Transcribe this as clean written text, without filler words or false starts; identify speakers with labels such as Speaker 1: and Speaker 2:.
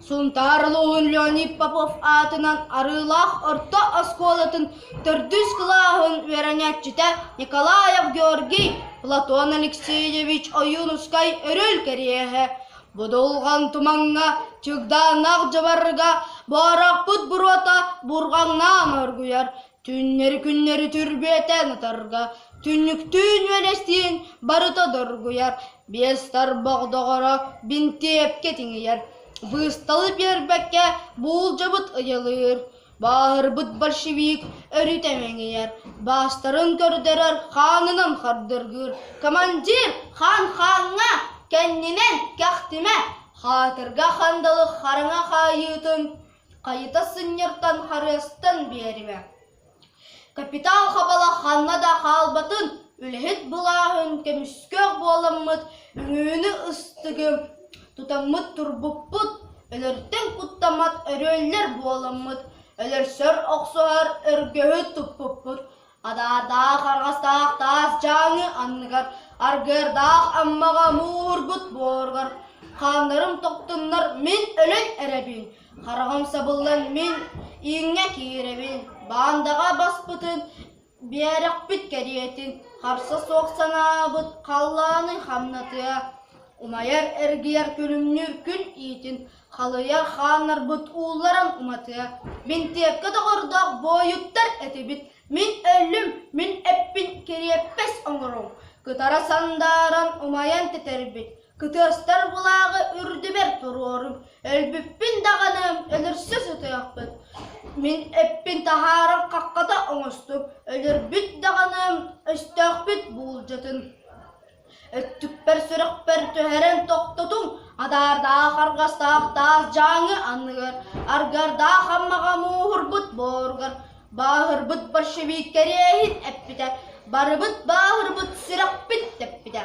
Speaker 1: Сунтаар улууһун Леонид Попов аатынан Арыылаах орто оскуолатын төрдүс кылааһын үөрэнээччитэ Николаев Георгий Платон Алексеевич Ойуунускай өрүл кэриэһэ Будулҕан тумаҥҥа, чыгдааннаах дьабарга буорахпыт буруота бурҕаҥнаан оргуйар, Түүннэри-күннэри түрбүөтээн ытарга, түннүктүүн үөлэстиин барыта доргуйар, биэс тарбах доҕоро бинтиэпкэ тиҥийэр, быысталы биэрбэккэ буулдьабыт ыйылыыр, бааһырбыт большевик өрүтэ мэҥийэр, баастарын көрдөрөр хаанынан хардыргыыр, командир хаан хааҥҥа кэннинэн кэхтимэ, хаатырга хандалы хараҥа хаайыытын хайыта сынньартан харыастан биэримэ. Капитал хабала ханна да хаалбатын, үлэһит былааһын көмүскүөх буоламмыт үҥүүнү ыстыгы тутаммыт турбуппут, өлөртөн куттаммат өрүөллэр буоламмыт, өлөрсөр охсуһар өргөһү туппуппут, Адаардаах арҕастаах таас дьааҥы анныгар, аргыардаах Аммаҕа мууһурбут буоругар, хааннарым тохтуннар мин өлөн эрэбин, хараҕым сабыллан мин ииҥҥэ киирэбин, баандаҕа баспытын биэрэхпит кэриэтин, харса суох санаабыт халлааны хамнатыа, умайар эргийэр күлүмнүүр күн иитин халыйар хааннарбыт уулларан уматыа, бинтиэпкэ доҕордоох буойуттар этибит, мин өллүм, мин эппин кириэппэс оҥоруҥ, кытара сандааран умайан тэтэрбит, кытыастар былааҕы үрдүбэр туруоруҥ, өлбүппүн даҕаны өлөрсө сытыахпыт, мин эппин таһааран хаххата оҥостуҥ, өлөрбүт даҕаны өстөөхпүт буулдьатын. Өттүкпэр сүрэхпэр түһэрэн тохтотуҥ, адаардаах арҕастаах таас дьааҥы анныгар, аргардаах Аммаҕа мууһурбут буоругар, бааһырбыт большевик кэриэһин эппитэ, барыбыт бааһырбыт сүрэхпит тэппитэ.